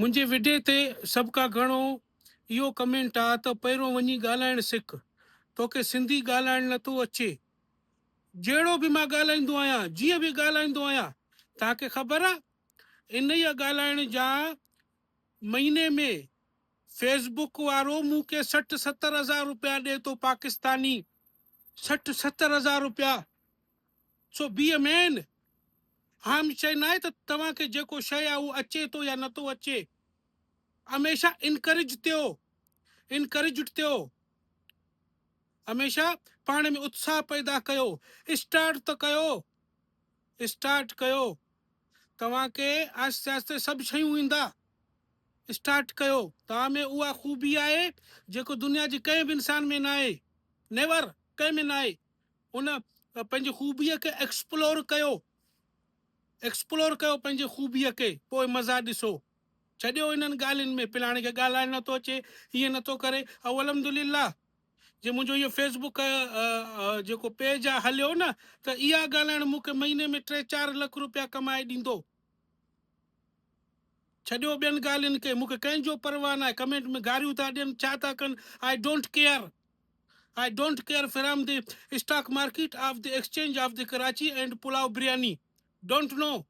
منهنجي وڊي تي سڀ کان گهڻو اهو ڪمينٽ آ ته پهريون وڃي ڳالهائڻ سک. توکي سنڌي ڳالهائڻ نٿو اچي. جهڙو به مان ڳالهائيندو آهيان، جيئن به ڳالهائيندو آهيان، توهان کي خبر آ انهيء ڳالهائڻ جا مهيني ۾ فيس بڪ وارو مون کي 60 70 هزار روپيا ڏي ٿو پاڪستاني 60 70 هزار روپيا. سو بي اي مين. اهم شيء ناهي ته توهان کي جيڪو شيء آهي اهو اچي ٿو يا نٿو اچي. هميشه انڪريج ٿيو، انڪريجڊ ٿيو. هميشه پاڻ ۾ اتساهه پيدا ڪيو. اسٽارٽ ته ڪيو، اسٽارٽ ڪيو. توهان کي آهستي آهستي سڀ شيون ايندا. اسٽارٽ ڪيو. توهان ۾ اها خوبي آهي جيڪو دنيا جي ڪنهن به انسان ۾ ناهي. نيور، ڪنهن ۾ ناهي. ان پنهنجي خوبيء کي ايڪسپلور ڪيو، ايڪسپلور ڪيو پنهنجي خوبيء کي، پوء مزا ڏسو. ڇڏيو انهن ڳالهين ۾ فلاڻي کي ڳالهائڻ نٿو اچي، هيئن نٿو ڪري. او الحمدلله جي منهنجو اهو فيس بڪ جيڪو پيج آهي هليو نه ته اها ڳالهائڻ مون کي مهيني ۾ ٽي چار لک روپيا ڪمائي ڏيندو. ڇڏيو ٻين ڳالهين کي، مون کي ڪنهن جو پرواهه ناهي، ڪمينٽ ۾ گاريون ٿا ڏين، ڇا ٿا ڪن، I don't care. I don't care from the stock market of the exchange of the Karachi and pulao biryani. Don't know.